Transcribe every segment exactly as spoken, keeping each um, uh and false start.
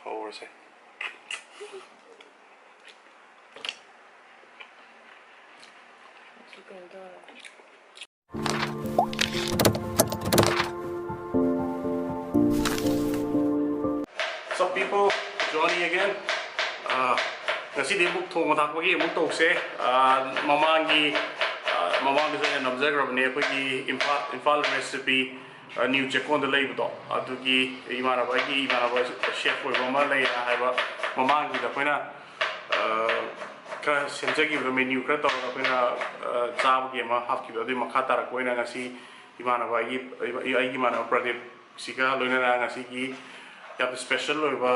ꯍꯧꯔꯁꯦ꯫ What's up, people? Johnny again. ꯑꯥ, ꯉꯁꯤꯗꯤ ꯑꯃꯨꯛ ꯊꯣꯡꯕ ꯊꯥꯛꯄꯒꯤ ꯑꯃꯨꯛ ꯇꯧꯁꯦ꯫ ꯑꯥ, ꯃꯃꯥꯡꯒꯤ, ꯑꯥ, ꯃꯃꯥꯡꯗꯁꯨ ꯑꯩꯅ ꯅꯝꯖꯈ꯭ꯔꯕꯅꯦ, ꯑꯩꯈꯣꯏꯒꯤ ꯏꯝꯐꯥꯜ, ꯏꯝꯐꯥꯜ recipe, ꯑꯥ, ꯅ꯭ꯌꯨ ꯆꯦꯛꯀꯣꯟꯗ ꯂꯩꯕꯗꯣ, ꯑꯗꯨꯒꯤ ꯏꯃꯥꯟꯅꯕ, ꯑꯩꯒꯤ ꯏꯃꯥꯟꯅꯕ chef ꯑꯣꯏꯕ ꯑꯃ ꯂꯩꯌꯦꯅ ꯍꯥꯏꯕ, ꯃꯃꯥꯡꯒꯤꯗ ꯑꯩꯈꯣꯏꯅ, ꯑꯥ, ꯈꯔ ꯁꯦꯝꯖꯈꯤꯕꯗꯣ, menu ꯈꯔ ꯇꯧꯔꯒ ꯑꯩꯈꯣꯏꯅ, ꯑꯥ, ꯆꯥꯕꯒꯤ ꯑꯃ ꯍꯥꯞꯈꯤꯕꯗꯣ, ꯑꯗꯨꯒꯤ ꯃꯈꯥ ꯇꯥꯔꯛꯄ ꯑꯣꯏꯅ ꯉꯁꯤ ꯏꯃꯥꯟꯅꯕ, ꯑꯩꯒꯤ, ꯑꯩꯒꯤ ꯏꯃꯥꯟꯅꯕ ꯄ꯭ꯔꯗꯤꯞ ꯁꯤꯒ ꯂꯣꯏꯅꯅ ꯉꯁꯤꯒꯤ ꯌꯥꯝ special ꯑꯣꯏꯕ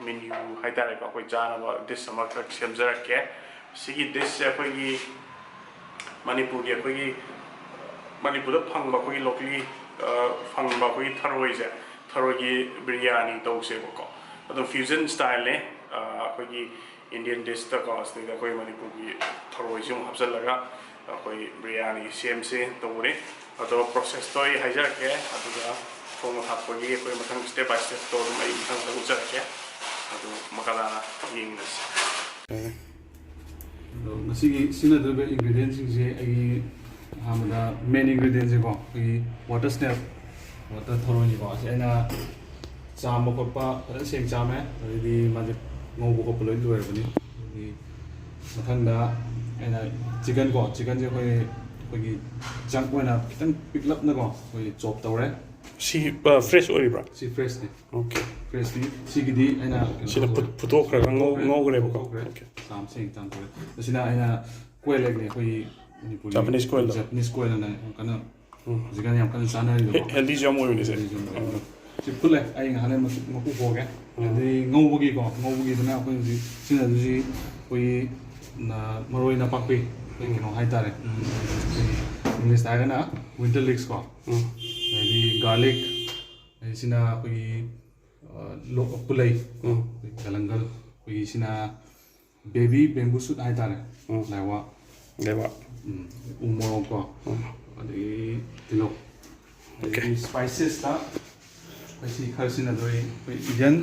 menu ꯍꯥꯏꯇꯥꯔꯦꯀꯣ, ꯑꯩꯈꯣꯏ ꯆꯥꯅꯕ dish ꯑꯃꯈꯛ ꯁꯦꯝꯖꯔꯛꯀꯦ꯫ ꯁꯤꯒꯤ dishꯁꯦ ꯑꯩꯈꯣꯏꯒꯤ ꯃꯅꯤꯄꯨꯔꯒꯤ, ꯑꯩꯈꯣꯏꯒꯤ ꯃꯅꯤꯄꯨꯔꯗ ꯐꯪꯕ, ꯑꯩꯈꯣꯏꯒꯤ locally, ꯑ, ꯐꯪꯕ ꯑꯩꯈꯣꯏꯒꯤ ꯊꯔꯣꯏꯁꯦ, ꯊꯔꯣꯏꯒꯤ ꯕꯤꯔꯌꯥꯅꯤ ꯇꯧꯁꯦꯕꯀꯣ꯫ ꯑꯗꯨꯝ fusion styleꯅꯦ, ꯑ, ꯑꯩꯈꯣꯏꯒꯤ Indian dishꯇꯀꯣ, ꯁꯤꯗꯩꯗ ꯑꯩꯈꯣꯏ ꯃꯅꯤꯄꯨꯔꯒꯤ ꯊꯔꯣꯏꯁꯤ ꯑꯃꯨꯛ ꯍꯥꯞꯆꯤꯜꯂꯒ ꯑꯩꯈꯣꯏ ꯕꯤꯔꯌꯥꯅꯤ ꯁꯦꯝꯁꯦ ꯇꯧꯕꯅꯤ꯫ ꯑꯗꯣ processꯇꯣ ꯑꯩ ꯍꯥꯏꯖꯔꯛꯀꯦ, ꯑꯗꯨꯒ ꯊꯣꯡꯕ ꯊꯥꯛꯄꯒꯤ ꯑꯩꯈꯣꯏ ꯃꯊꯪ step by stepꯇꯣ ꯑꯗꯨꯝ ꯑꯩ ꯃꯊꯪ ꯃꯊꯪ ꯎꯠꯆꯔꯛꯀꯦ꯫ ꯑꯗꯨ ꯃꯈꯥ ꯇꯥꯅ ꯌꯦꯡꯃꯤꯟꯅꯁꯤ꯫ ꯑꯗꯣ ꯉꯁꯤꯒꯤ ꯁꯤꯖꯤꯟꯅꯗꯣꯔꯤꯕ ingredientꯁꯤꯡꯁꯦ, ꯑꯩꯒꯤ ꯑꯍꯥꯟꯕꯗ main ingredientꯁꯦꯀꯣ, ꯑꯩꯈꯣꯏꯒꯤ water snail, water ꯊꯔꯣꯏꯅꯤꯀꯣ꯫ ꯑꯁꯤ ꯑꯩꯅ ꯆꯥꯝꯕ ꯈꯣꯠꯄ ꯐꯖꯅ ꯁꯦꯡ ꯆꯥꯝꯃꯦ꯫ ꯑꯗꯩꯗꯤ ꯃꯥꯁꯦ ꯉꯧꯕ ꯈꯣꯠꯄ ꯂꯣꯏ ꯂꯣꯏꯔꯕꯅꯤ꯫ ꯑꯗꯩꯗꯤ ꯃꯊꯪꯗ ꯑꯩꯅ chicken ꯀꯣ, chickenꯁꯦ ꯑꯩꯈꯣꯏ, ꯑꯩꯈꯣꯏꯒꯤ chunk ꯑꯣꯏꯅ ꯈꯤꯇꯪ ꯄꯤꯛꯂꯞꯅꯀꯣ, ꯑꯩꯈꯣꯏ chop ꯇꯧꯔꯦ꯫ ꯁꯤ, ꯑ, fresh ꯑꯣꯏꯔꯤꯕ꯭ꯔꯥ? ꯁꯤ freshꯅꯤ꯫ Okay. Freshꯅꯤ꯫ ꯁꯤꯒꯤꯗꯤ ꯑꯩꯅ ꯀꯩꯅꯣ ꯁꯤꯗ ꯇꯧꯈ꯭ꯔꯦ꯫ ꯐꯨꯠ-, ꯐꯨꯠꯇꯣꯛꯈ꯭ꯔꯒ ꯉꯧ-, ꯐꯨꯠꯇꯣꯛꯈ꯭ꯔꯦ꯫ ꯉꯧꯈ꯭ꯔꯦꯕꯀꯣ꯫ ꯐꯨꯠꯇꯣꯛꯈ꯭ꯔꯦ꯫ Okay. ꯆꯥꯝ ꯁꯦꯡ ꯆꯥꯝꯊꯣꯛꯑꯦ꯫ ꯑꯁꯤꯅ ꯑꯩꯅ quail egg ꯅꯦ, ꯑꯩꯈꯣꯏꯒꯤ ꯃꯅꯤꯄꯨꯔꯒꯤ Japanese quail ꯗꯣ꯫ Japanese quail ꯑꯅ ꯌꯥꯝ ꯀꯟꯅ ꯎꯝ꯫ ꯍꯧꯖꯤꯛꯀꯥꯟ ꯌꯥꯝ ꯀꯟꯅ ꯆꯥꯅꯔꯤꯕꯀꯣ꯫ ꯍꯦ-, healthyꯁꯨ ꯌꯥꯝ ꯑꯣꯏꯕꯅꯦ ꯁꯦ꯫ Healthyꯁꯨ ꯌꯥꯝ ꯑꯣꯏꯕꯅꯦ꯫ ꯎꯝ꯫ ꯁꯤ ꯐꯨꯠꯂꯦ, ꯑꯩ ꯉꯥꯏꯍꯥꯛ ꯂꯩꯔ ꯃꯀꯨ, ꯃꯀꯨ ꯈꯣꯛꯑꯒꯦ꯫ ꯎꯝ꯫ ꯑꯗꯩ ꯉꯧꯕꯒꯤꯀꯣ, ꯉꯧꯕꯒꯤꯗꯨꯅ ꯑꯩꯈꯣꯏ ꯍꯧꯖꯤꯛ ꯁꯤꯖꯤꯟꯅꯗꯣꯏꯁꯤ ꯑꯩꯈꯣꯏꯒꯤ ꯅ-, ꯃꯔꯣꯏ ꯅꯄꯥꯛꯄꯤ, ꯑꯩꯈꯣꯏ ꯎꯝ꯫ ꯀꯩꯅꯣ ꯍꯥꯏꯇꯥꯔꯦ꯫ ꯎꯝ, ꯑꯩꯈꯣꯏ Englishꯇ ꯍꯥꯏꯔꯒꯅ winter leeks ꯀꯣ꯫ ꯎꯝ꯫ ꯑꯗꯩꯗꯤ garlic, ꯑꯗꯩ ꯁꯤꯅ ꯑꯩꯈꯣꯏꯒꯤ, ꯑ, ꯂꯣ-, ꯄꯨꯂꯩ, ꯎꯝ꯫ ꯑꯩꯈꯣꯏ ꯒꯂꯪꯒꯜ, ꯑꯩꯈꯣꯏꯒꯤ ꯁꯤꯅ baby bamboo shoot ꯍꯥꯏꯇꯥꯔꯦ꯫ ꯎꯝ꯫ ꯂꯥꯏꯋꯥ꯫ ꯂꯥꯏꯋꯥ꯫ ꯎꯝ꯫ ꯎ ꯃꯣꯔꯣꯛ ꯀꯣ꯫ ꯎꯝ꯫ ꯑꯗꯒꯤ ꯇꯤꯜꯍꯧ꯫ Okay꯫ ꯑꯗꯒꯤ spicesꯇ ꯑꯩꯈꯣꯏ ꯁꯤ ꯈꯔ ꯁꯤꯖꯤꯟꯅꯗꯣꯏ, ꯑꯩꯈꯣꯏ Indian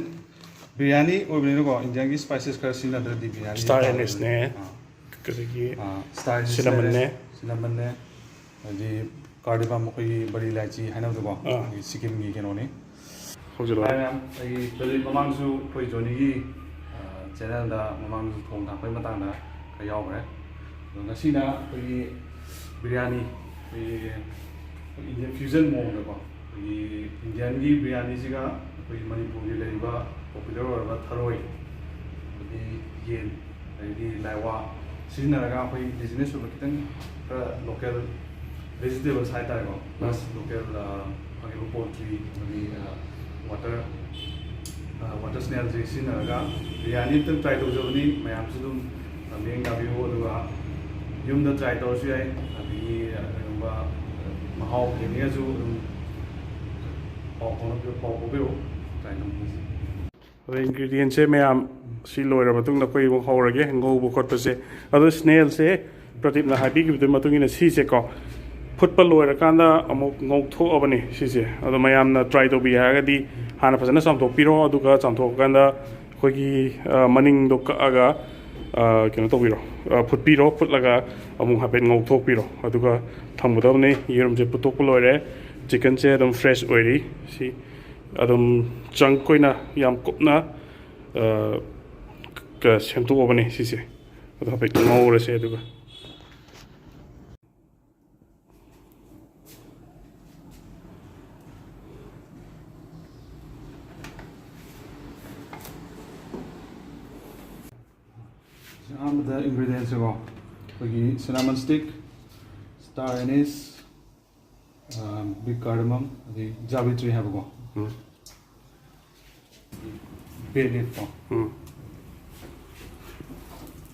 ꯕꯤꯔꯌꯥꯅꯤ ꯑꯣꯏꯕꯅꯤꯅꯀꯣ, ꯏꯟꯗꯤꯌꯥꯟꯒꯤ ꯁ꯭ꯄꯥꯏꯁꯦꯁ ꯈꯔ ꯁꯤꯖꯤꯟꯅꯗ꯭ꯔꯗꯤ ꯕꯤꯔꯌꯥꯅꯤ ꯁ꯭ꯇꯥꯔ ꯑꯦꯅꯤꯁꯅꯦ꯫ ꯑꯥ꯫ ꯑꯗꯒꯤ ꯑꯥ, ꯁ꯭ꯇꯥꯔ ꯑꯦꯅꯤꯁ ꯁꯤꯅꯃꯟꯅꯦ꯫ ꯂꯩꯔꯦ, ꯁꯤꯅꯃꯟꯅꯦ꯫ ꯍꯥꯏꯗꯤ ꯀꯥꯔꯗꯤꯕꯝ, ꯑꯩꯈꯣꯏꯒꯤ ꯕꯔꯤ ꯏꯂꯥꯏꯆꯤ ꯍꯥꯏꯅꯕꯗꯣꯀꯣ, ꯑꯥ꯫ ꯑꯩꯈꯣꯏꯒꯤ ꯁꯤꯀꯤꯝꯒꯤ ꯀꯩꯅꯣꯅꯤ꯫ ꯍꯧꯖꯤꯜꯂꯣ꯫ ꯍꯥꯏ ꯃꯌꯥꯝ, ꯑꯩꯒꯤ ꯃꯃꯥꯡꯁꯨ ꯑꯩꯈꯣꯏ ꯖꯣꯅꯤꯒꯤ, ꯑ, ꯆꯦꯅꯦꯜꯗ ꯃꯃꯥꯡꯁꯨ ꯊꯣꯡ ꯊꯥꯛꯄꯒꯤ ꯃꯇꯥꯡꯗ ꯈꯔ ꯌꯥꯎꯈ꯭ꯔꯦ꯫ ꯑꯗꯣ ꯉꯁꯤꯅ ꯑꯩꯈꯣꯏꯒꯤ ꯕꯤꯔꯌꯥꯅꯤ, ꯑꯩꯈꯣꯏꯒꯤ ꯏꯟꯗꯤꯌꯟ ꯐ꯭ꯌꯨꯖꯟ ꯃꯑꯣꯡꯗꯀꯣ, ꯑꯩꯈꯣꯏꯒꯤ ꯏꯟꯗꯤꯌꯟꯒꯤ ꯕꯤꯔꯌꯥꯅꯤꯁꯤꯒ ꯑꯩꯈꯣꯏ ꯃꯅꯤꯄꯨꯔꯒꯤ ꯂꯩꯔꯤꯕ ꯄꯣꯄꯨꯂꯔ ꯑꯣꯏꯔꯕ ꯊꯔꯣꯏ, ꯑꯗꯒꯤ ꯌꯦꯟ, ꯑꯗꯒꯤ ꯂꯥꯏꯋꯥ ꯁꯤꯖꯤꯟꯅꯔꯒ ꯑꯩꯈꯣꯏ ꯏꯟꯗꯤꯖꯤꯅꯁ ꯑꯣꯏꯕ ꯈꯤꯇꯪ ꯈꯔ ꯂꯣꯀꯦꯜ ꯚꯦꯖꯤꯇꯦꯕꯜꯁ ꯍꯥꯏꯇꯥꯔꯦꯀꯣ, ꯄ꯭ꯂꯁ ꯂꯣꯀꯦꯜ, ꯑ, ꯐꯪꯉꯤꯕ ꯄꯣꯜꯇ꯭ꯔꯤ, ꯑꯗꯒꯤ, ꯑ, ꯋꯥꯇꯔ, ꯑ, ꯋꯥꯇꯔ ꯁ꯭ꯅꯦꯜꯁꯦ ꯁꯤꯖꯤꯟꯅꯔꯒ ꯕꯤꯔꯌꯥꯅꯤ ꯑꯝꯇꯪ ꯇ꯭ꯔꯥꯏ ꯇꯧꯖꯕꯅꯤ꯫ ꯃꯌꯥꯝꯁꯨ ꯑꯗꯨꯝ, ꯑ, ꯃꯤꯠꯌꯦꯡ ꯇꯥꯕꯤꯌꯨ, ꯑꯗꯨꯒ ꯌꯨꯝꯗ ꯇ꯭ꯔꯥꯏ ꯇꯧꯔꯁꯨ ꯌꯥꯏ꯫ ꯑꯗꯒꯤ, ꯑ, ꯀꯩꯒꯨꯝꯕ, ꯑ, ꯃꯍꯥꯎ ꯌꯦꯡꯅꯤꯡꯉꯁꯨ ꯑꯗꯨꯝ ꯄꯥꯎ ꯐꯥꯎꯅꯕꯤꯌꯨ, ꯄꯥꯎ ꯐꯥꯎꯕꯤꯔꯛꯎ, ꯇ꯭ꯔꯥꯏ ꯇꯧꯃꯤꯟꯅꯁꯤ꯫ ꯑꯗꯣ ꯏꯟꯒ꯭ꯔꯤꯗꯤꯌꯦꯟꯁꯦ ꯃꯌꯥꯝ ꯁꯤ ꯂꯣꯏꯔ ꯃꯇꯨꯡꯗ ꯑꯩꯈꯣꯏ ꯑꯃꯨꯛ ꯍꯧꯔꯒꯦ ꯉꯧꯕ ꯈꯣꯠꯄꯁꯦ꯫ ꯑꯗꯣ ꯁ꯭ꯅꯦꯜꯁꯦ ꯄ꯭ꯔꯗꯤꯞꯅ ꯍꯥꯏꯕꯤꯈꯤꯕꯗꯨꯒꯤ ꯃꯇꯨꯡ ꯏꯟꯅ ꯁꯤꯁꯦꯀꯣ ꯐꯨꯠꯄ ꯂꯣꯏꯔꯀꯥꯟꯗ ꯑꯃꯨꯛ ꯉꯧꯊꯣꯛꯑꯕꯅꯤ ꯁꯤꯁꯦ꯫ ꯑꯗꯣ ꯃꯌꯥꯝꯅ ꯇ꯭ꯔꯥꯏ ꯇꯧꯕꯤ ꯍꯥꯏꯔꯒꯗꯤ ꯍꯥꯟꯅ ꯐꯖꯅ ꯆꯥꯝꯊꯣꯛꯄꯤꯔꯣ, ꯑꯗꯨꯒ ꯆꯥꯝꯊꯣꯛꯑꯀꯥꯟꯗ ꯑꯩꯈꯣꯏꯒꯤ, ꯑ, ꯃꯅꯤꯡꯗꯣ ꯀꯛꯑꯒ, ꯑ, ꯀꯩꯅꯣ ꯇꯧꯕꯤꯔꯣ, ꯑ, ꯐꯨꯠꯄꯤꯔꯣ, ꯐꯨꯠꯂꯒ ꯑꯃꯨꯛ ꯍꯥꯏꯐꯦꯠ ꯉꯧꯊꯣꯛꯄꯤꯔꯣ, ꯑꯗꯨꯒ ꯊꯝꯒꯗꯕꯅꯤ꯫ ꯌꯦꯔꯨꯝꯁꯦ ꯐꯨꯠꯇꯣꯛꯄ ꯂꯣꯏꯔꯦ, ꯆꯤꯛꯀꯟꯁꯦ ꯑꯗꯨꯝ ꯐ꯭ꯔꯦꯁ ꯑꯣꯏꯔꯤ꯫ ꯁꯤ ꯑꯗꯨꯝ ꯆꯪ ꯑꯣꯏꯅ ꯌꯥꯝ ꯀꯨꯞꯅ, ꯑ, ꯀ-, ꯁꯦꯝꯗꯣꯛꯑꯕꯅꯦ ꯁꯤꯁꯦ꯫ ꯑꯗꯣ ꯍꯥꯏꯐꯦꯠ ꯉꯧꯔꯁꯦ ꯑꯗꯨꯒ꯫ ꯑꯍꯥꯟꯕꯗ ꯏꯟꯒ꯭ꯔꯤꯗꯤꯌꯦꯟꯁꯁꯦꯀꯣ, ꯑꯩꯈꯣꯏꯒꯤ ꯁꯤꯅꯥꯃꯟ ꯁ꯭ꯇꯤꯛ, ꯁ꯭ꯇꯥꯔ ꯑꯦꯅꯤꯁ, ꯕꯤꯛ ꯀꯥꯔꯗꯃꯝ, ꯑꯗꯩ ꯖꯥꯕꯤꯇ꯭ꯔꯤ ꯍꯥꯏꯕꯀꯣ꯫ ꯎꯝ꯫ ꯕꯦ ꯂꯤꯐꯇꯣ꯫ ꯎꯝ꯫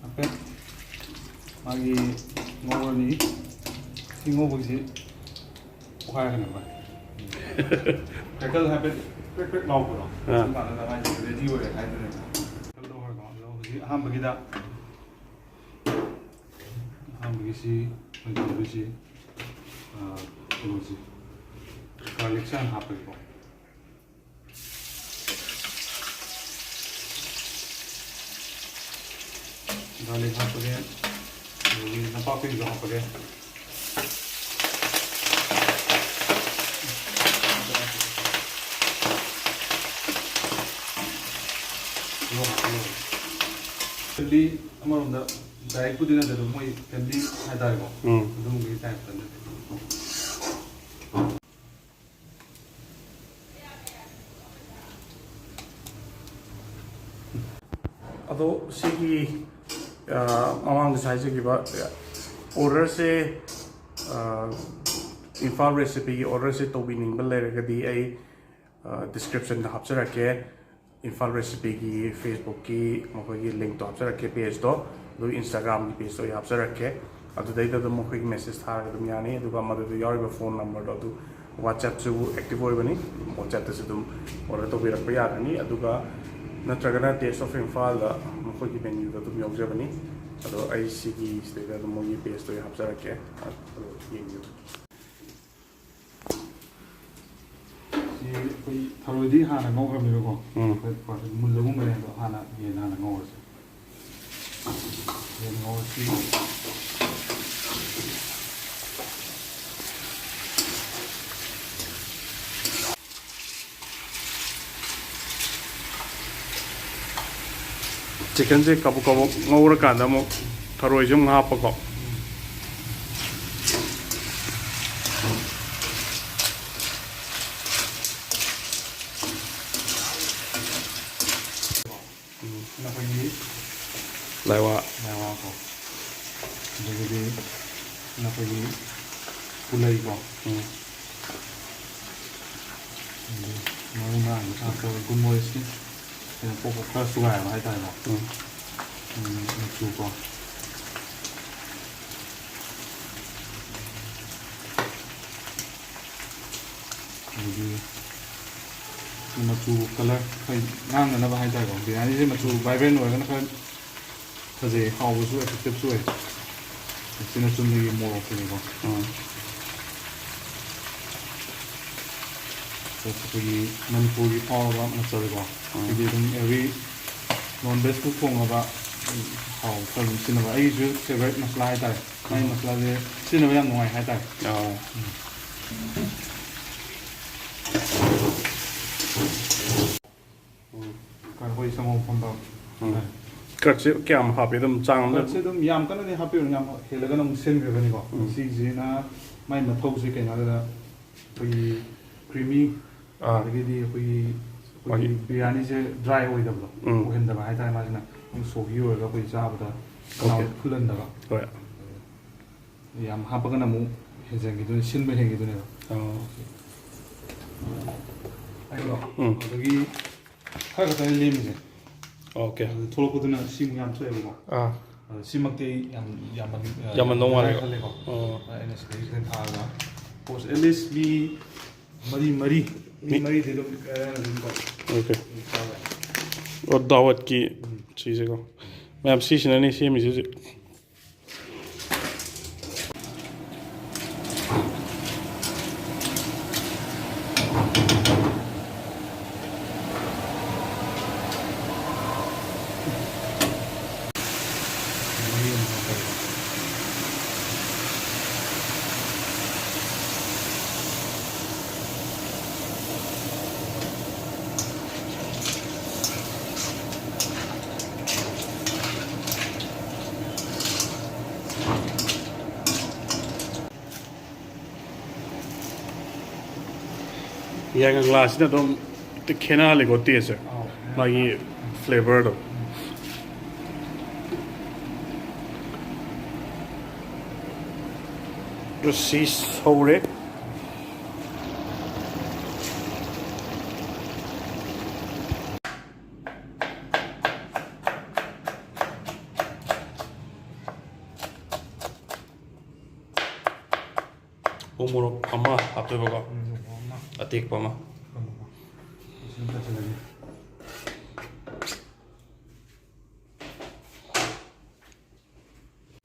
ꯍꯥꯏꯐꯦꯠ ꯃꯥꯒꯤ ꯉꯧꯔꯅꯤ꯫ ꯁꯤ ꯉꯧꯕꯒꯤꯁꯤ ꯄꯣꯈꯥꯏꯔꯛꯀꯅꯦꯕ꯫ ꯀ꯭ꯔꯦꯀꯜ ꯍꯥꯏꯐꯦꯠ ꯄ꯭ꯔꯦꯛ ꯄ꯭ꯔꯦꯛ ꯂꯥꯎꯕꯗꯣ꯫ ꯑꯥ꯫ ꯑꯗꯨꯝ ꯀꯥꯟꯗ ꯃꯥꯏꯁꯦ ꯔꯦꯗꯤ ꯑꯣꯏꯔꯦ ꯍꯥꯏꯗꯣꯏꯅꯦꯕ꯫ ꯀ꯭ꯔꯦꯀꯜ ꯇꯧꯍꯧꯔꯦꯀꯣ꯫ ꯑꯗꯣ ꯍꯧꯖꯤꯛ ꯑꯍꯥꯟꯕꯒꯤꯗ, ꯑꯍꯥꯟꯕꯒꯤꯁꯤ ꯑꯩꯈꯣꯏ ꯇꯧꯗꯣꯏꯁꯤ, ꯑꯥ, ꯀꯩꯅꯣꯁꯤ, ꯒꯥꯔꯂꯤꯛꯁꯦ ꯍꯥꯟꯅ ꯍꯥꯞꯄꯒꯦꯀꯣ꯫ ꯒꯥꯔꯂꯤꯛ ꯍꯥꯞꯄꯒꯦ, ꯑꯗꯒꯤ ꯅꯄꯥꯛꯄꯤꯁꯨ ꯍꯥꯞꯄꯒꯦ꯫ ꯐꯦꯃꯤꯂꯤ ꯑꯃꯔꯣꯝꯗ ꯗꯥꯏꯔꯦꯛꯄꯨꯗꯤ ꯅꯠꯇꯦ, ꯑꯗꯨꯝ ꯃꯣꯏ ꯐꯦꯃꯤꯂꯤ ꯍꯥꯏꯇꯥꯔꯦꯀꯣ, ꯎꯝ꯫ ꯑꯗꯨꯒꯨꯝꯕꯒꯤ ꯇꯥꯏꯞꯇ ꯅꯠꯇꯦ꯫ ꯑꯗꯣ ꯁꯤꯒꯤ, ꯑ, ꯃꯃꯥꯡꯗꯁꯨ ꯍꯥꯏꯖꯈꯤꯕ, ꯑꯣꯔꯗꯔꯁꯦ, ꯑ, ꯏꯝꯐꯥꯜ ꯔꯦꯁꯤꯄꯤꯒꯤ ꯑꯣꯔꯗꯔꯁꯦ ꯇꯧꯕꯤꯅꯤꯡꯕ ꯂꯩꯔꯒꯗꯤ ꯑꯩ, ꯑ, ꯗꯤꯁꯀ꯭ꯔꯤꯞꯁꯟꯗ ꯍꯥꯞꯆꯔꯛꯀꯦ꯫ ꯏꯝꯐꯥꯜ ꯔꯦꯁꯤꯄꯤꯒꯤ ꯐꯦꯁꯕꯨꯛꯀꯤ ꯃꯈꯣꯏꯒꯤ ꯂꯤꯡꯛꯇꯣ ꯍꯥꯞꯆꯔꯛꯀꯦ, ꯄꯦꯖꯇꯣ, ꯑꯗꯨꯒ ꯏꯟꯁꯇꯥꯒ꯭ꯔꯥꯝꯒꯤ ꯄꯦꯖꯇꯣ ꯑꯩ ꯍꯥꯞꯆꯔꯛꯀꯦ꯫ ꯑꯗꯨꯗꯩꯗ ꯑꯗꯨꯝ ꯃꯈꯣꯏꯒꯤ ꯃꯦꯁꯦꯖ ꯊꯥꯔꯒ ꯑꯗꯨꯝ ꯌꯥꯅꯤ꯫ ꯑꯗꯨꯒ ꯃꯗꯨꯗ ꯌꯥꯎꯔꯤꯕ ꯐꯣꯟ ꯅꯝꯕꯔꯗꯣ ꯑꯗꯨ WhatsApp-ꯁꯨ ꯑꯦꯛꯇꯤꯚ ꯑꯣꯏꯕꯅꯤ, WhatsApp-ꯇꯁꯨ ꯑꯗꯨꯝ ꯑꯣꯔꯗꯔ ꯇꯧꯕꯤꯔꯛꯄ ꯌꯥꯒꯅꯤ꯫ ꯑꯗꯨꯒ ꯅꯠꯇ꯭ꯔꯒꯅ Taste of Imphal-ꯗ ꯃꯈꯣꯏꯒꯤ ꯃꯦꯅ꯭ꯌꯨꯗ ꯑꯗꯨꯝ ꯌꯥꯎꯖꯕꯅꯤ꯫ ꯑꯗꯣ ꯑꯩ ꯁꯤꯒꯤ ꯁꯤꯗꯩꯗ ꯑꯗꯨꯝ ꯃꯣꯏꯒꯤ ꯄꯦꯖꯇꯣ ꯑꯩ ꯍꯥꯞꯆꯔꯛꯀꯦ, ꯑꯗꯣ ꯌꯦꯡꯕꯤꯌꯨ꯫ ꯁꯤ ꯑꯩꯈꯣꯏ ꯊꯔꯣꯏꯗꯤ ꯍꯥꯟꯅ ꯉꯧꯈ꯭ꯔꯕꯅꯤꯅꯀꯣ, ꯎꯝ꯫ ꯑꯩꯈꯣꯏ ꯃꯨꯜꯂꯒꯨꯝꯕꯅꯦ, ꯑꯗꯣ ꯍꯥꯟꯅ ꯌꯦꯟ ꯍꯥꯟꯅ ꯉꯧꯔꯁꯦ꯫ ꯌꯦꯟ ꯉꯧꯔꯁꯤ꯫ ꯆꯤꯛꯀꯟꯁꯦ ꯀꯕꯛ ꯀꯕꯛ ꯉꯧꯔꯀꯥꯟꯗ ꯑꯃꯨꯛ ꯊꯔꯣꯏꯁꯦ ꯑꯃꯨꯛ ꯍꯥꯞꯄꯀꯣ꯫ ꯎꯝ꯫ ꯑꯩꯈꯣꯏꯒꯤ ꯂꯥꯏꯋꯥ꯫ ꯂꯥꯏꯋꯥ ꯀꯣ꯫ ꯑꯗꯒꯤꯗꯤ ꯑꯩꯈꯣꯏꯒꯤ ꯄꯨꯂꯩꯀꯣ꯫ ꯎꯝ꯫ ꯑꯗꯒꯤ ꯃꯔꯨ ꯃꯔꯥꯡꯗꯣ ꯊꯥꯛꯄ ꯒꯨꯜ ꯃꯣꯔꯤꯁꯀꯤ ꯀꯩꯅꯣ ꯄꯣꯛꯄ ꯈꯔ ꯁꯨꯒꯥꯏꯕ ꯍꯥꯏꯇꯥꯔꯦꯀꯣ꯫ ꯎꯝ꯫ ꯎꯝ, ꯃꯆꯨꯀꯣ꯫ ꯑꯗꯒꯤ ꯃꯆꯨ ꯀꯂꯔ ꯈꯔ ꯉꯥꯡꯅꯅꯕ ꯍꯥꯏꯇꯥꯔꯦꯀꯣ꯫ ꯕꯤꯔꯌꯥꯅꯤꯁꯦ ꯃꯆꯨ ꯚꯥꯏꯕ꯭ꯔꯦꯟ ꯑꯣꯏꯔꯒꯅ ꯈꯔ ꯐꯖꯩ, ꯍꯥꯎꯕꯁꯨ ꯑꯦꯇ꯭ꯔꯦꯛꯇꯤꯞꯁꯨ ꯑꯣꯏ꯫ ꯁꯤꯅ ꯆꯨꯝꯅꯒꯤ ꯃꯣꯔꯣꯛꯇꯨꯅꯤꯀꯣ꯫ ꯎꯝ꯫ ꯑꯩꯈꯣꯏꯒꯤ ꯃꯅꯤꯄꯨꯔꯒꯤ ꯐꯥꯎꯔꯕ ꯃꯆꯜꯀꯣ꯫ ꯎꯝ꯫ ꯁꯤꯗꯤ ꯑꯗꯨꯝ ꯑꯦꯚ꯭ꯔꯤ ꯅꯣꯟ ꯚꯦꯖ ꯀꯨꯛ ꯊꯣꯡꯉꯕ ꯍꯥꯎ ꯈꯔ ꯑꯗꯨꯝ ꯁꯤꯖꯤꯟꯅꯕ꯫ ꯑꯩꯒꯤꯁꯨ ꯐꯦꯕꯣꯔꯥꯏꯠ ꯃꯁꯂꯥ ꯍꯥꯏꯇꯥꯔꯦ꯫ ꯃꯥꯏ ꯃꯁꯂꯥꯁꯦ ꯁꯤꯖꯤꯟꯅꯕ ꯌꯥꯝ ꯅꯨꯡꯉꯥꯏ ꯍꯥꯏꯇꯥꯔꯦ꯫ ꯑꯥ꯫ ꯎꯝ꯫ ꯑꯩꯈꯣꯏ ꯁꯪꯒꯣꯝ ꯐꯝꯕ ꯎꯝ꯫ ꯍꯥꯏꯇꯥꯔꯦ꯫ ꯀ꯭ꯔꯛꯁꯦ ꯀꯌꯥꯝ ꯍꯥꯞꯄꯤ? ꯑꯗꯨꯝ ꯆꯥꯡ ꯑꯃꯗ ꯀ꯭ꯔꯛꯁꯦ ꯑꯗꯨꯝ ꯌꯥꯝ ꯀꯟꯅꯗꯤ ꯍꯥꯞꯄꯤꯔꯨꯅꯨ, ꯌꯥꯝ ꯍꯦꯜꯂꯒꯅ ꯑꯃꯨꯛ ꯁꯤꯟꯈ꯭ꯔꯒꯅꯤꯀꯣ꯫ ꯎꯝ꯫ ꯁꯤꯁꯤꯅ ꯃꯥꯏ ꯃꯊꯧꯁꯦ ꯀꯩꯅꯣ ꯍꯥꯏꯕꯗ ꯑꯩꯈꯣꯏꯒꯤ ꯀ꯭ꯔꯤꯃꯤ ꯑꯥ꯫ ꯑꯗꯒꯤꯗꯤ ꯑꯩꯈꯣꯏꯒꯤ, ꯑꯩꯈꯣꯏꯒꯤ ꯍꯣꯏ꯫ ꯕꯤꯔꯌꯥꯅꯤꯁꯦ ꯗ꯭ꯔꯥꯏ ꯑꯣꯏꯗꯕꯗꯣ, ꯎꯝ꯫ ꯑꯣꯏꯍꯟꯗꯕ ꯍꯥꯏꯇꯥꯔꯦ꯫ ꯃꯥꯁꯤꯅ ꯑꯗꯨꯝ ꯁꯣꯒꯤ ꯑꯣꯏꯔꯒ ꯑꯩꯈꯣꯏ ꯆꯥꯕꯗ ꯈꯅꯥꯎ ꯑꯣꯀꯦ꯫ ꯐꯨꯜꯍꯟꯗꯕ꯫ ꯍꯣꯏ꯫ ꯌꯥꯝ ꯍꯥꯞꯄꯒꯅ ꯑꯃꯨꯛ ꯍꯦꯟꯖꯟꯈꯤꯗꯣꯏꯅꯦ, ꯁꯤꯟꯕ ꯍꯦꯟꯈꯤꯗꯣꯏꯅꯦꯕ꯫ ꯑꯣ꯫ ꯑꯩꯗꯣ ꯎꯝ꯫ ꯑꯗꯒꯤ ꯈꯔ ꯈꯛꯇꯅꯦ ꯂꯦꯝꯃꯤꯁꯦ꯫ ꯑꯣꯀꯦ꯫ ꯑꯗꯨ ꯊꯣꯛꯂꯛꯄꯗꯨꯅ ꯁꯤꯃꯨꯛ ꯌꯥꯝ ꯊꯣꯛꯑꯦꯕꯀꯣ꯫ ꯑꯥ꯫ ꯑꯗꯣ ꯁꯤꯃꯛꯇꯤ ꯑꯩ ꯌꯥꯝ ꯌꯥꯝꯃꯟ-, ꯌꯥꯝꯃꯟꯗꯧ ꯌꯥꯝꯃꯟꯒꯗ꯭ꯔꯥ ꯃꯥꯜꯂꯦꯕ꯫ ꯈꯜꯂꯦꯀꯣ꯫ ꯑꯣ꯫ ꯑꯗ ꯑꯩꯅ ꯁꯤꯗꯩ ꯈꯤꯇꯪ ꯊꯥꯛꯑꯒ, ꯄꯣꯁ ꯑꯦꯠꯂꯤꯁ ꯃꯤ ꯃꯔꯤ, ꯃꯔꯤ, ꯃꯤ ꯃꯤ ꯃꯔꯤꯗꯤ ꯑꯗꯨꯝ ꯑꯗꯨꯝ ꯀꯣ꯫ ꯑꯣꯀꯦ꯫ ꯑꯗꯨꯝ ꯆꯥꯕ ꯌꯥꯏ꯫ ꯑꯣ, ꯗꯥꯋꯠꯀꯤ ꯎꯝ꯫ ꯁꯤꯁꯦꯀꯣ꯫ ꯃꯌꯥꯝ ꯁꯤꯁꯤꯅꯅꯦ ꯁꯦꯝꯃꯤꯁꯦ ꯍꯧꯖꯤꯛ꯫ ꯌꯥꯏꯉꯪ ꯂꯥꯁꯤꯅ ꯑꯗꯨꯝ ꯈꯦꯠꯅꯍꯜꯂꯤꯀꯣ ꯇꯦꯁꯁꯦ, ꯑꯧ꯫ ꯃꯥꯒꯤ ꯐ꯭ꯂꯦꯕꯔꯗꯣ꯫ ꯑꯗꯣ ꯁꯤ ꯁꯧꯔꯦ꯫ ꯎ ꯃꯣꯔꯣꯛ ꯑꯃ ꯍꯥꯞꯇꯣꯏꯕꯀꯣ꯫ ꯎꯝ, ꯑꯃ꯫ ꯑꯇꯦꯛꯄ ꯑꯃ꯫ ꯑꯃ꯫ ꯑꯁꯤ ꯑꯃ ꯆꯥꯁꯤꯜꯂꯒꯦ꯫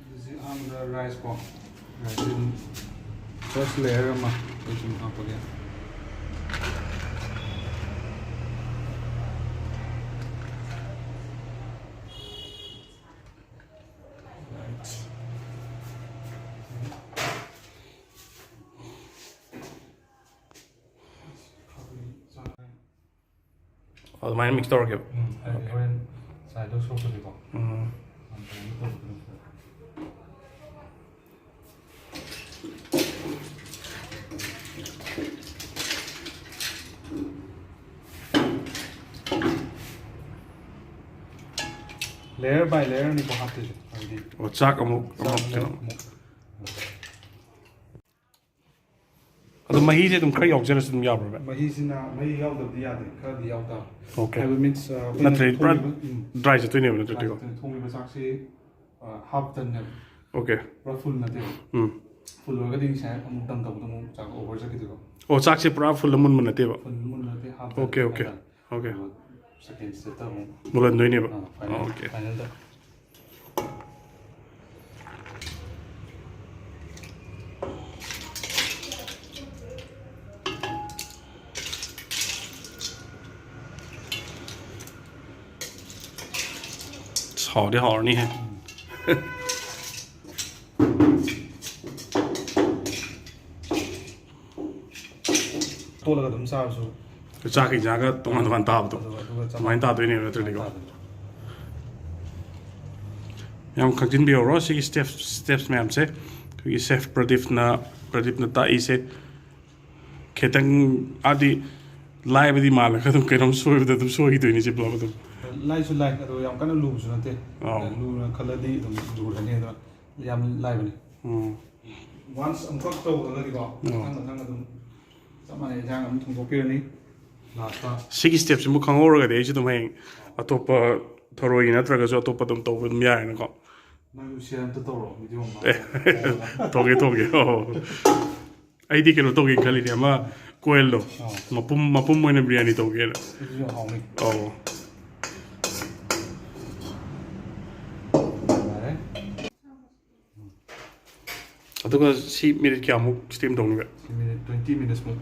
ꯑꯗꯨꯁꯤ ꯑꯍꯥꯟꯕꯗ ꯔꯥꯏꯁ ꯀꯣ꯫ ꯔꯥꯏꯁꯁꯤ ꯑꯗꯨꯝ ꯐꯥꯔꯁ ꯂꯦꯌꯔ ꯑꯃ ꯑꯩ ꯁꯨꯝ ꯍꯥꯞꯄꯒꯦ꯫ ꯑꯗꯨꯃꯥꯏꯅ ꯃꯤꯛꯁ ꯇꯧꯔꯒꯦꯕ꯫ ꯎꯝ, ꯍꯥꯏꯗꯤ ꯍꯣꯔꯦꯟ ꯁꯥꯏꯗꯣ ꯁꯣꯛꯄꯗꯤꯀꯣ꯫ ꯎꯝ꯫ ꯑꯗꯨꯃꯥꯏꯅ ꯇꯧꯕꯗꯨꯅ ꯐꯩ꯫ Layer by layer ꯅꯤꯀꯣ ꯍꯥꯞꯇꯣꯏꯁꯦ, ꯍꯥꯏꯗꯤ ꯑꯣ, ꯆꯥꯛ ꯑꯃꯨꯛ, ꯆꯥꯛ ꯑꯃꯨꯛ ꯑꯃꯨꯛ, ꯀꯩꯅꯣ꯫ ꯑꯃꯨꯛ꯫ ꯑꯗꯣ ꯃꯍꯤꯁꯦ ꯑꯗꯨꯝ ꯈꯔ ꯌꯥꯎꯖꯔꯁꯨ ꯑꯗꯨꯝ ꯌꯥꯕ꯭ꯔꯣ, ꯚꯥꯏ? ꯃꯍꯤꯁꯤꯅ, ꯃꯍꯤ ꯌꯥꯎꯗꯕꯗꯤ ꯌꯥꯗꯦ, ꯈꯔꯗꯤ ꯌꯥꯎ ꯇꯥꯕꯅꯤ꯫ Okay. ꯍꯥꯏꯕ means, ꯑ, ꯑꯩꯈꯣꯏꯅ ꯅꯠꯇ꯭ꯔꯗꯤ ꯄꯨꯔꯥ ꯊꯣꯡꯉꯤꯕ, ꯎꯝ, dry ꯆꯠꯇꯣꯏꯅꯦꯕ ꯅꯠꯇ꯭ꯔꯗꯤꯀꯣ? Dry ꯆꯠꯇꯣꯏꯅꯤ꯫ ꯊꯣꯡꯉꯤꯕ ꯆꯥꯛꯁꯤ, ꯑ, half doneꯅꯦꯕ꯫ Okay. ꯄꯨꯔꯥ full ꯅꯠꯇꯦꯕ꯫ ꯎꯝ꯫ Full ꯑꯣꯏꯔꯒꯗꯤ ꯉꯁꯥꯏ ꯑꯃꯨꯛ ꯗꯝ ꯇꯧꯕꯗ ꯑꯃꯨꯛ ꯆꯥꯛ over ꯆꯠꯈꯤꯗꯣꯏꯕ꯫ ꯑꯣ, ꯆꯥꯛꯁꯦ ꯄꯨꯔꯥ full ꯃꯨꯟꯕ ꯅꯠꯇꯦꯕ? Full ꯃꯨꯟꯕ ꯅꯠꯇꯦ, half done Okay, okay. ꯍꯥꯏꯇꯥꯔꯦ꯫ Okay. ꯑꯗꯨꯒ second stepꯇ ꯑꯃꯨꯛ ꯃꯨꯜꯍꯟꯗꯣꯏꯅꯦꯕ? ꯑꯥ, final, ꯑꯣ, okay. Finalꯗ꯫ ꯍꯥꯎꯗꯤ ꯍꯥꯎꯔꯅꯤꯍꯦ꯫ ꯇꯣꯠꯂꯒ ꯑꯗꯨꯝ ꯆꯥꯔꯁꯨ꯫ ꯆꯥꯛꯀ ꯏꯟꯖꯥꯡꯒ ꯇꯣꯉꯥꯟ ꯇꯣꯉꯥꯟ ꯇꯥꯕꯗꯣ꯫ ꯑꯗꯨꯒ, ꯑꯗꯨꯒ ꯆꯞ ꯑꯗꯨꯃꯥꯏꯅ ꯇꯥꯗꯣꯏꯅꯦꯕ ꯅꯠꯇ꯭ꯔꯗꯤꯀꯣ꯫ ꯇꯥꯗꯣꯏꯅꯦ꯫ ꯌꯥꯝ ꯈꯪꯖꯤꯟꯕꯤꯍꯧꯔꯣ ꯁꯤꯒꯤ steps, steps ꯃꯌꯥꯝꯁꯦ꯫ ꯑꯩꯈꯣꯏꯒꯤ chef ꯄ꯭ꯔꯗꯤꯞꯅ, ꯄ꯭ꯔꯗꯤꯞꯅ ꯇꯥꯛꯏꯁꯦ ꯈꯤꯇꯪ, ꯍꯥꯏꯗꯤ, ꯂꯥꯏꯕꯗꯤ ꯃꯥꯜꯂꯒ ꯑꯗꯨꯝ ꯀꯩꯅꯣꯝ ꯁꯣꯏꯕꯗ ꯑꯗꯨꯝ ꯁꯣꯏꯈꯤꯗꯣꯏꯅꯤ ꯁꯤ ꯄꯨꯂꯞ ꯑꯗꯨꯝ꯫ ꯂꯥꯏꯁꯨ ꯂꯥꯏ, ꯑꯗꯣ ꯌꯥꯝ ꯀꯟꯅ ꯂꯨꯕꯁꯨ ꯅꯠꯇꯦ꯫ ꯑꯥꯎ꯫ ꯂꯨꯅ ꯈꯜꯂꯗꯤ ꯑꯗꯨꯝ ꯂꯨꯔꯅꯤ, ꯑꯗꯣ ꯌꯥꯝ ꯂꯥꯏꯕꯅꯤ꯫ ꯎꯝ꯫ Once ꯑꯃꯨꯛꯈꯛ ꯇꯧꯈ꯭ꯔꯒꯗꯤꯀꯣ, ꯑꯥ꯫ ꯃꯊꯪ ꯃꯊꯪ ꯑꯗꯨꯝ ꯆꯞ ꯃꯥꯟꯅꯩ, ꯏꯟꯖꯥꯡ ꯑꯗꯨꯝ ꯊꯣꯡꯗꯣꯛꯄꯤꯔꯅꯤ꯫ Lastꯇ꯫ ꯁꯤꯒꯤ stepꯁꯤꯃꯨꯛ ꯈꯪꯍꯧꯔꯒꯗꯤ ꯑꯩꯁꯨ ꯑꯗꯨꯝ ꯍꯌꯦꯡ ꯑꯇꯣꯞꯄ ꯊꯔꯣꯏꯒꯤ ꯅꯠꯇ꯭ꯔꯒꯁꯨ ꯑꯇꯣꯞꯄ ꯑꯗꯨꯝ ꯇꯧꯕ ꯑꯗꯨꯝ ꯌꯥꯔꯦꯅꯀꯣ꯫ ꯅꯪꯁꯨ share ꯑꯝꯇ ꯇꯧꯔꯣ, video ꯑꯃ꯫ ꯑꯦ, ꯊꯣꯡꯒꯦ, ꯊꯣꯡꯒꯦ꯫ ꯑꯣ꯫ ꯑꯩꯗꯤ ꯀꯩꯅꯣ ꯇꯧꯒꯦꯅ ꯈꯜꯂꯤꯅꯦ, ꯑꯃ coilꯗꯣ꯫ ꯑꯥ꯫ ꯃꯄꯨꯝ, ꯃꯄꯨꯝ ꯑꯣꯏꯅ ꯕꯤꯔꯌꯥꯅꯤ ꯇꯧꯒꯦꯅ꯫ ꯑꯗꯨꯁꯨ ꯌꯥꯝ ꯍꯥꯎꯅꯤ꯫ ꯑꯧ꯫ ꯌꯥꯔꯦ꯫ ꯑꯗꯨꯒ ꯁꯤ minute ꯀꯌꯥꯃꯨꯛ steam ꯇꯧꯅꯤꯕ? ꯁꯤ minute twenty minutesꯃꯨꯛ꯫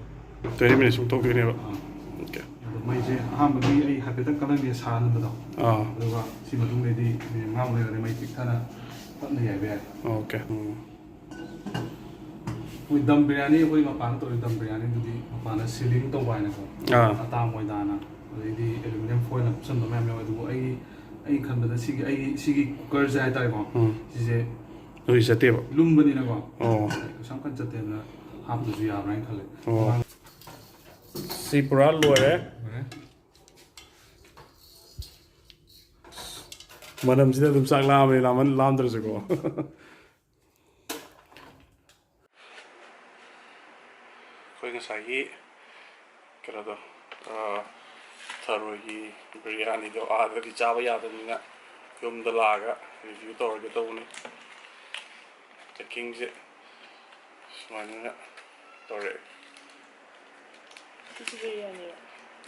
Twenty minutesꯃꯨꯛ ꯇꯧꯗꯣꯏꯅꯦꯕ꯫ ꯑꯥ꯫ Okay꯫ ꯑꯗꯣ ꯃꯩꯁꯦ ꯑꯍꯥꯟꯕꯒꯤ ꯑꯩ ꯍꯥꯏꯐꯦꯠꯇꯪ ꯀꯜꯍꯟꯒꯦ ꯁꯥꯍꯟꯕꯗꯣ꯫ ꯑꯥ꯫ ꯑꯗꯨꯒ ꯁꯤ ꯃꯇꯨꯡꯗꯩꯗꯤ minute ꯃꯉꯥꯃꯨꯛ ꯂꯩꯔꯒꯗꯤ ꯃꯩ ꯄꯤꯛꯊꯅ ꯇꯞꯅ ꯌꯥꯏꯕ ꯌꯥꯔꯦ꯫ Okay꯫ ꯎꯝ꯫ ꯑꯩꯈꯣꯏ ꯗꯝ ꯕꯤꯔꯌꯥꯅꯤ, ꯑꯩꯈꯣꯏ ꯃꯄꯥꯟꯗ ꯇꯧꯔꯤ ꯗꯝ ꯕꯤꯔꯌꯥꯅꯤꯗꯨꯗꯤ ꯃꯄꯥꯟꯗ sealing ꯇꯧꯕ ꯍꯥꯏꯅꯀꯣ꯫ ꯑꯥ꯫ ꯑꯇꯥ ꯃꯣꯏꯗꯥꯅ ꯑꯗꯩꯗꯤ ꯑꯦꯂꯨꯃꯤꯅꯤꯌꯝ ꯐꯣꯏꯜꯅ ꯀꯨꯞꯁꯟꯕ ꯃꯌꯥꯝ ꯌꯥꯎꯋꯦ꯫ ꯑꯗꯨꯕꯨ ꯑꯩ ꯑꯩ ꯈꯟꯕꯗ ꯁꯤꯒꯤ ꯑꯩ ꯁꯤꯒꯤ ꯀꯨꯀꯔꯁꯦ ꯍꯥꯏꯇꯥꯔꯦꯀꯣ, ꯎꯝ꯫ ꯁꯤꯁꯦ ꯅꯣꯏ ꯆꯠꯇꯦꯕ꯫ ꯂꯨꯝꯕꯅꯤꯅꯀꯣ, ꯑꯣ꯫ ꯀꯩꯁꯨ ꯌꯥꯝ ꯀꯟꯅ ꯆꯠꯇꯦꯅ ꯍꯥꯞꯇ꯭ꯔꯁꯨ ꯌꯥꯕ꯭ꯔꯥ ꯍꯥꯏꯅ ꯈꯜꯂꯦ꯫ ꯑꯣ꯫ ꯁꯤ ꯄꯨꯔꯥ ꯂꯣꯏꯔꯦ꯫ ꯃꯅꯝꯁꯤꯗ ꯑꯗꯨꯝ ꯆꯥꯛ ꯂꯥꯝꯃꯦ, ꯂꯥꯝꯃꯟ-, ꯂꯥꯝꯗ꯭ꯔꯁꯨꯀꯣ꯫ ꯑꯩꯈꯣꯏ ꯉꯁꯥꯏꯒꯤ ꯀꯩꯅꯣꯗꯣ, ꯑ, ꯊꯔꯣꯏꯒꯤ ꯕꯤꯔꯌꯥꯅꯤꯗꯣ ꯑꯥꯗꯗꯤ ꯆꯥꯕ ꯌꯥꯗꯕꯅꯤꯅ ꯌꯨꯝꯗ ꯂꯥꯛꯑꯒ ꯔꯤꯚ꯭ꯌꯨ ꯇꯧꯔꯒꯦ ꯇꯧꯕꯅꯤ꯫ ꯄꯦꯛꯀꯤꯡꯁꯦ ꯁꯨꯃꯥꯏꯅ ꯇꯧꯔꯛꯑꯦ꯫ ꯁꯤꯁꯨ ꯕꯤꯔꯌꯥꯅꯤꯔꯣ?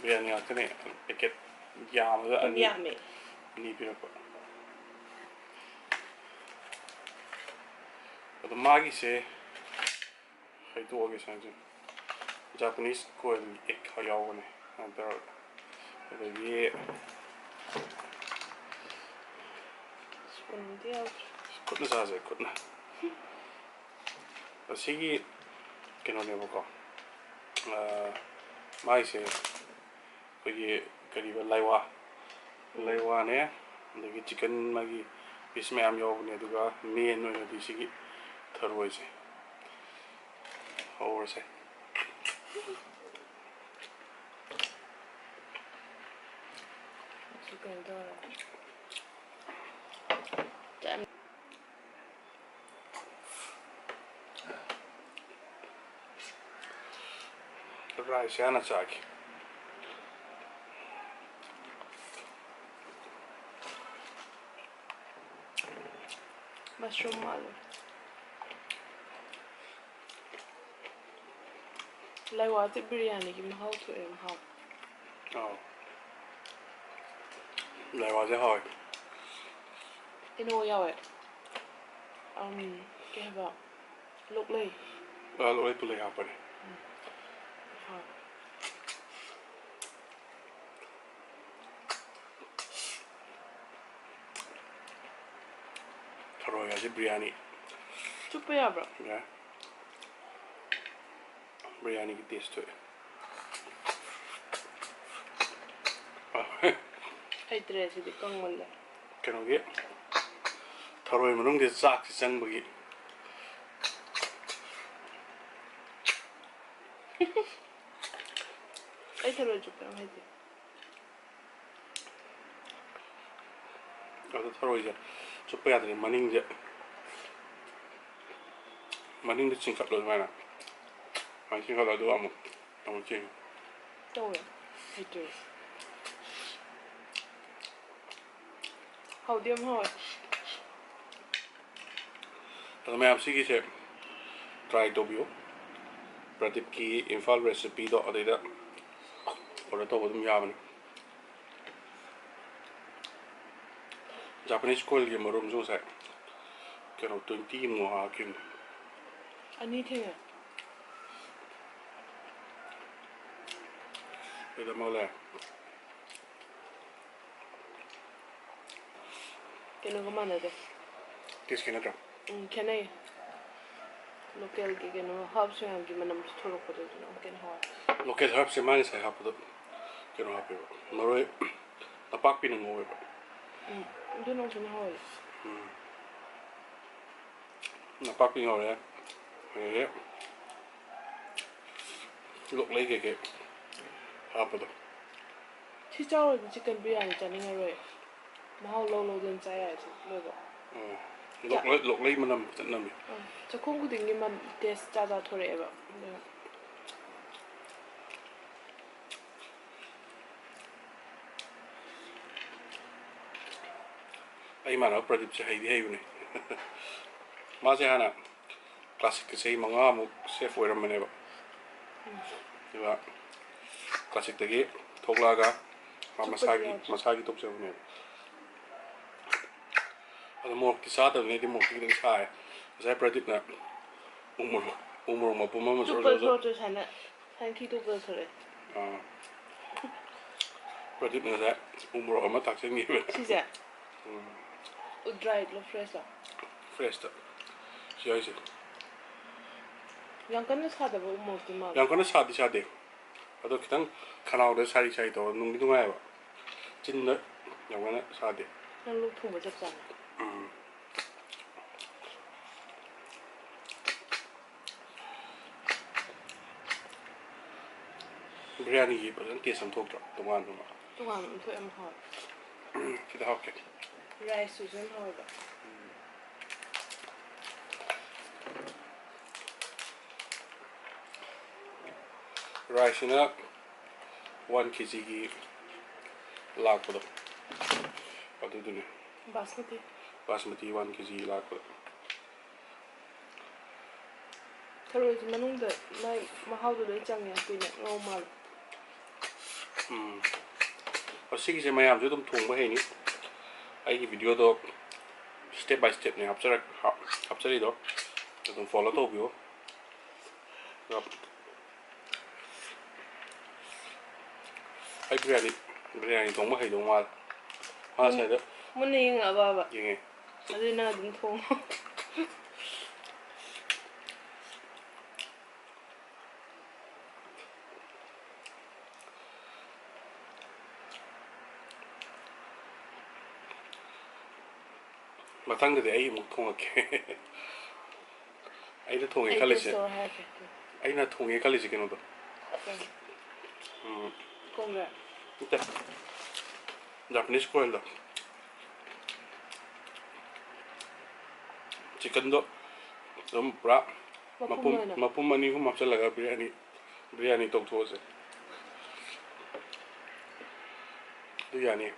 ꯕꯤꯔꯌꯥꯅꯤ ꯉꯥꯛꯇꯅꯦ, ꯄꯦꯀꯦꯠ ꯌꯥꯝꯃꯒ ꯌꯥꯝ ꯑꯅꯤ, ꯌꯥꯝꯃꯦ꯫ ꯑꯅꯤ ꯄꯤꯔꯛꯄ꯫ ꯑꯗꯣ ꯃꯥꯒꯤꯁꯦ ꯍꯩꯗꯣꯛꯑꯒꯦ ꯁꯨꯃꯥꯏꯅ ꯁꯨꯝ꯫ ꯖꯥꯄꯅꯤꯁ ꯀꯣꯏꯜ ꯑꯦꯛ ꯌꯥꯎꯕꯅꯦ ꯁꯨꯃꯥꯏꯅ ꯇꯧꯔꯒ꯫ ꯑꯗꯒꯤ ꯁ꯭ꯄꯨꯟꯗꯤ ꯌꯥꯎꯗ꯭ꯔꯦ꯫ ꯈꯨꯠꯅ ꯆꯥꯁꯦ, ꯈꯨꯠꯅ꯫ ꯑꯁꯤꯒꯤ ꯀꯩꯅꯣꯅꯦꯕꯀꯣ, ꯑꯥ, ꯃꯥꯏꯁꯦ ꯑꯩꯈꯣꯏꯒꯤ ꯀꯔꯤꯕ, ꯂꯥꯏꯋꯥ꯫ ꯂꯥꯏꯋꯥꯅꯦ, ꯑꯗꯒꯤ ꯆꯤꯛꯀꯟ ꯃꯥꯒꯤ ꯄꯤꯁ ꯃꯌꯥꯝ ꯌꯥꯎꯕꯅꯦ, ꯑꯗꯨꯒ ꯃꯦꯟ ꯑꯣꯏꯅꯗꯤ ꯁꯤꯒꯤ ꯊꯔꯣꯏꯁꯦ ꯍꯧꯔꯁꯦ꯫ ꯁꯤ ꯀꯩꯅꯣ ꯇꯧꯔꯦ꯫ ꯔꯥꯏꯁꯁꯦ ꯍꯥꯟꯅ ꯆꯥꯒꯦ꯫ ꯃꯁꯔꯨꯝ ꯃꯥꯜꯂꯦ꯫ ꯂꯥꯏꯋꯥꯁꯦ ꯕꯤꯔꯌꯥꯅꯤꯒꯤ ꯃꯍꯥꯎ ꯊꯣꯛꯑꯦ, ꯃꯍꯥꯎ꯫ ꯑꯥꯎ꯫ ꯂꯥꯏꯋꯥꯁꯦ ꯍꯥꯎꯋꯦ꯫ ꯀꯩꯅꯣ ꯌꯥꯎꯋꯦ꯫ ꯑꯝ, ꯀꯩ ꯍꯥꯏꯕ? ꯂꯣꯛꯂꯩ꯫ ꯑꯥ, ꯂꯣꯛꯂꯩ ꯄꯨꯜꯂꯩ ꯍꯥꯞꯄꯅꯦ꯫ ꯍꯥꯎ꯫ ꯊꯔꯣꯏꯒꯁꯦ ꯕꯤꯔꯌꯥꯅꯤ꯫ ꯆꯨꯞꯄ ꯌꯥꯕ꯭ꯔꯥ? ꯌꯥꯏ꯫ ꯕꯤꯔꯌꯥꯅꯤꯒꯤ ꯇꯦꯁ ꯊꯣꯛꯑꯦ꯫ ꯂꯩꯇ꯭ꯔꯦ ꯁꯤꯗꯤ, ꯀꯪꯃꯜꯂꯦ꯫ ꯀꯩꯅꯣꯒꯤ ꯊꯔꯣꯏ ꯃꯅꯨꯡꯗ ꯆꯥꯛꯁꯤ ꯆꯪꯕꯒꯤ꯫ ꯑꯩ ꯊꯔꯣꯏ ꯆꯨꯞꯄ ꯌꯥꯝ ꯍꯩꯇꯦ꯫ ꯑꯗꯣ ꯊꯔꯣꯏꯁꯦ ꯆꯨꯞꯄ ꯌꯥꯗ꯭ꯔꯦ, ꯃꯅꯤꯡꯁꯦ, ꯃꯅꯤꯡꯗ ꯆꯤꯡꯈꯠꯂꯣ ꯑꯗꯨꯃꯥꯏꯅ꯫ ꯑꯗꯨꯃꯥꯏꯅ ꯆꯤꯡꯈꯠꯂꯣ, ꯑꯗꯨꯒ ꯑꯃꯨꯛ ꯑꯃꯨꯛ ꯆꯤꯡ꯫ ꯇꯧꯋꯦ꯫ ꯍꯩꯇ꯭ꯔꯦ꯫ ꯍꯥꯎꯗꯤ ꯌꯥꯝ ꯍꯥꯎꯋꯦ꯫ ꯑꯗꯣ ꯃꯌꯥꯝ ꯁꯤꯒꯤꯁꯦ try ꯇꯧꯕꯤꯌꯨ꯫ ꯄ꯭ꯔꯗꯤꯞꯀꯤ ꯏꯝꯐꯥꯜ recipeꯗꯣ ꯑꯗꯩꯗ order ꯇꯧꯕ ꯑꯗꯨꯝ ꯌꯥꯕꯅꯤ꯫ Japanese ꯀꯣꯏꯜꯒꯤ ꯃꯔꯨꯝꯁꯨ ꯉꯁꯥꯏ ꯀꯩꯅꯣ twenty ꯃꯨꯛ ꯍꯥꯞꯈꯤꯕꯅꯤ꯫ ꯑꯅꯤ ꯊꯦꯡꯅꯩ꯫ ꯀꯩꯗꯧ ꯃꯥꯜꯂꯦ? ꯀꯩꯅꯣꯒ ꯃꯥꯟꯅꯗꯦ꯫ Taste ꯈꯦꯠꯅꯗ꯭ꯔꯣ? ꯎꯝ, ꯈꯦꯠꯅꯩ꯫ Localꯒꯤ ꯀꯩꯅꯣ herbs ꯃꯌꯥꯝꯒꯤ ꯃꯅꯝꯁꯨ ꯊꯣꯛꯂꯛꯄꯗꯣ ꯑꯗꯨꯅ ꯑꯃꯨꯛꯀ ꯍꯦꯟꯅ ꯍꯥꯎꯋꯦ꯫ Local herbsꯁꯦ ꯃꯥ ꯉꯁꯥꯏ ꯍꯥꯞꯄꯗꯣ ꯀꯩꯅꯣ ꯍꯥꯞꯄꯦꯕ, ꯃꯔꯣꯏ ꯅꯄꯥꯛꯄꯤꯅ ꯉꯧꯋꯦꯕ꯫ ꯎꯝ, ꯑꯗꯨꯅ ꯑꯃꯨꯛꯀ ꯍꯦꯟꯅ ꯍꯥꯎꯋꯦ꯫ ꯎꯝ꯫ ꯅꯄꯥꯛꯄꯤ ꯉꯧꯔꯦ, ꯑꯗꯒꯤ ꯂꯣꯛꯂꯩ ꯀꯩꯀꯩ ꯍꯥꯞꯄꯗꯣ꯫ ꯁꯤ ꯆꯥꯎꯔꯗꯤ chicken biryani ꯆꯥꯅꯤꯡꯉꯔꯣꯏ꯫ ꯃꯍꯥꯎ ꯂꯧ ꯂꯧꯗꯅ ꯆꯥ ꯌꯥꯏ ꯁꯤ ꯂꯣꯏꯕ꯫ ꯎꯝ꯫ ꯂꯣꯛꯂꯩ, ꯂꯣꯛꯂꯩ ꯃꯅꯝ ꯐꯖꯅ ꯅꯝꯃꯤ꯫ ꯎꯝ꯫ ꯆꯥꯛꯈꯨꯝ ꯈꯨꯗꯤꯡꯒꯤ ꯃꯟ-, taste ꯆꯥ ꯆꯥ ꯊꯣꯔꯛꯑꯦꯕ꯫ ꯑꯗꯨꯅ ꯑꯩ ꯏꯃꯥꯟꯅꯕ ꯄ꯭ꯔꯗꯤꯞꯁꯦ ꯍꯩꯗꯤ ꯍꯩꯕꯅꯦ꯫ ꯃꯥꯁꯦ ꯍꯥꯟꯅ classicꯀꯤ ꯆꯍꯤ ꯃꯉꯥꯃꯨꯛ chef ꯑꯣꯏꯔꯝꯕꯅꯦꯕ꯫ ꯑꯗꯨꯒ classicꯇꯒꯤ ꯊꯣꯛꯂꯛꯑꯒ ꯃꯥ ꯃꯁꯥꯒꯤ, ꯃꯁꯥꯒꯤ ꯇꯧꯖꯕꯅꯦꯕ꯫ ꯑꯗꯣ ꯃꯣꯔꯣꯛꯇꯤ ꯆꯥꯗꯕꯅꯤ, ꯑꯩꯗꯤ ꯃꯣꯔꯣꯛꯇꯤ ꯈꯤꯇꯪ ꯁꯥꯏ꯫ ꯉꯁꯥꯏ ꯄ꯭ꯔꯗꯤꯞꯅ ꯎ ꯃꯣꯔꯣꯛ, ꯎ ꯃꯣꯔꯣꯛ ꯃꯄꯨꯝ ꯑꯃ ꯆꯨꯞꯄ ꯖꯣꯔ ꯖꯣꯔ ꯖꯣꯔ ꯖꯣꯔ ꯁꯥꯟꯅ ꯁꯟꯈꯤ ꯇꯣꯛꯄꯗ ꯊꯣꯔꯛꯑꯦ꯫ ꯑꯥ꯫ ꯄ꯭ꯔꯗꯤꯞꯅ ꯉꯁꯥꯏ ꯎ ꯃꯣꯔꯣꯛ ꯑꯃ ꯊꯥꯛꯆꯟꯈꯤꯕ꯫ ꯁꯤꯁꯦ? ꯎꯝ꯫ Driedꯂꯣ freshꯂꯣ? Freshꯇ꯫ ꯁꯤ ꯍꯥꯏꯁꯦ꯫ ꯌꯥꯝ ꯀꯟꯅ ꯁꯥꯗꯕ ꯎ ꯃꯣꯔꯣꯛꯇꯤ ꯃꯥꯜꯂꯦ꯫ ꯌꯥꯝ ꯀꯟꯅ ꯁꯥꯗꯤ ꯁꯥꯗꯦ꯫ ꯑꯗꯣ ꯈꯤꯇꯪ ꯈꯅꯥꯎꯗ ꯁꯥꯔꯤ ꯁꯥꯔꯤ ꯇꯧꯔ ꯅꯨꯡꯗꯤ ꯅꯨꯡꯉꯥꯏꯑꯕ꯫ ꯆꯤꯟꯗ ꯌꯥꯝ ꯀꯟꯅ ꯁꯥꯗꯦ꯫ ꯅꯪ ꯂꯣꯛ ꯊꯨꯡꯕ ꯆꯞ ꯆꯥꯅ꯫ ꯎꯝ꯫ ꯕꯤꯔꯌꯥꯅꯤꯒꯤ ꯐꯖꯅ taste ꯑꯃ ꯊꯣꯛꯇ꯭ꯔꯣ? ꯇꯣꯉꯥꯟ ꯇꯣꯉꯥꯟ꯫ ꯇꯣꯉꯥꯟꯕ ꯑꯃ ꯊꯣꯛꯑꯦ, ꯌꯥꯝ ꯍꯥꯎꯋꯦ꯫ ꯁꯤꯗ ꯍꯥꯎꯇꯦ꯫ Rice ꯇꯨꯁꯨ ꯌꯥꯝ ꯍꯥꯎꯋꯦꯕ꯫ Rice ꯁꯤꯅ one KG ꯒꯤ ꯂꯥꯛꯄꯗꯣ, ꯑꯗꯨꯗꯨꯅꯦ꯫ Basmati꯫ Basmati one KG ꯂꯥꯛꯄꯗꯣ꯫ ꯊꯔꯣꯏꯁꯦ ꯃꯅꯨꯡꯗ ꯃꯥꯏ ꯃꯍꯥꯎꯗꯣ ꯂꯣꯏ ꯆꯪꯉꯦ, ꯀꯨꯏꯅ ꯉꯧ ꯃꯥꯜꯂꯦ꯫ ꯎꯝ꯫ ꯑꯁꯤꯒꯤꯁꯦ ꯃꯌꯥꯝꯁꯨ ꯑꯗꯨꯝ ꯊꯣꯡꯕ ꯍꯩꯅꯤ꯫ ꯑꯩꯒꯤ video ꯗꯣ step by step ꯅꯦ ꯍꯥꯞꯆꯔꯛ-, ꯍꯥꯞ-, ꯍꯥꯞꯆꯔꯤꯗꯣ ꯑꯗꯨꯝ follow ꯇꯧꯕꯤꯌꯨ꯫ ꯑꯗꯣ ꯑꯩ ꯕꯤꯔꯌꯥꯅꯤ, ꯕꯤꯔꯌꯥꯅꯤ ꯊꯣꯡꯕ ꯍꯩꯗꯧ ꯃꯥꯜꯂꯦ꯫ ꯃꯥ ꯎꯝ꯫ ꯉꯁꯥꯏꯗ ꯃꯨꯟꯅ ꯌꯦꯡꯉꯛꯑꯕꯕ? ꯌꯦꯡꯉꯦ꯫ ꯑꯗꯨꯗꯤ ꯅꯪ ꯑꯗꯨꯝ ꯊꯣꯡꯉꯣ꯫ ꯃꯊꯪꯗꯗꯤ ꯑꯩ ꯑꯃꯨꯛ ꯊꯣꯡꯉꯛꯀꯦ꯫ ꯑꯩꯅ ꯊꯣꯡꯉꯦ ꯑꯩ ꯈꯜꯂꯤꯁꯦ꯫ Taste ꯇꯧꯔ ꯍꯥꯏꯔꯛꯀꯦ꯫ ꯑꯩꯅ ꯊꯣꯡꯉꯦ ꯈꯜꯂꯤꯁꯦ ꯀꯩꯅꯣꯗꯣ꯫ ꯀꯩ? ꯎꯝ꯫ ꯀꯣꯡꯒ꯭ꯔꯦ? ꯅꯠꯇꯦ꯫ Japanese ꯀꯣꯏꯜꯗꯣ꯫ Chicken ꯗꯣ ꯑꯗꯨꯝ ꯄꯨꯔꯥ ꯃꯄꯨꯝ ꯃꯄꯨꯝ, ꯑꯣꯏꯅ? ꯃꯄꯨꯝ ꯑꯅꯤ ꯑꯍꯨꯝ ꯍꯥꯞꯆꯤꯜꯂꯒ ꯕꯤꯔꯌꯥꯅꯤ, ꯕꯤꯔꯌꯥꯅꯤ ꯇꯧꯊꯣꯛꯑꯁꯦ꯫ ꯑꯗꯨ ꯌꯥꯅꯤ꯫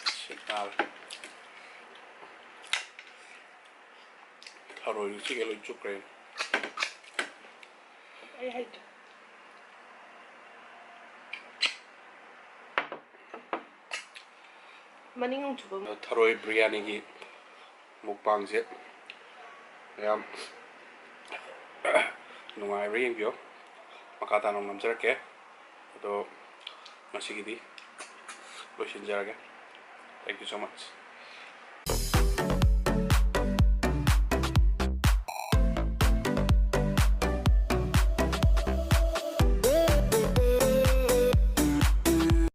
ꯁꯤꯠ ꯅꯥꯜꯂꯦ꯫ ꯊꯔꯣꯏꯁꯨ ꯆꯤꯛꯑꯦ, ꯂꯣꯏ ꯆꯨꯞꯈ꯭ꯔꯦ꯫ ꯑꯩ ꯍꯩꯇ꯭ꯔꯦ꯫ ꯃꯅꯤꯡ ꯑꯃꯨꯛ ꯆꯨꯕ꯫ ꯊꯔꯣꯏ ꯕꯤꯔꯌꯥꯅꯤꯒꯤ ꯃꯨꯛꯕꯥꯡꯁꯦ ꯌꯥꯝ ꯅꯨꯡꯉꯥꯏꯕ꯭ꯔꯥ ꯌꯦꯡꯕꯤꯌꯣ꯫ ꯃꯈꯥ ꯇꯥꯅ ꯑꯃꯨꯛ ꯅꯝꯖꯔꯛꯀꯦ꯫ ꯑꯗꯣ ꯉꯁꯤꯒꯤꯗꯤ ꯂꯣꯏꯁꯤꯟꯖꯔꯒꯦ꯫ Thank you so much.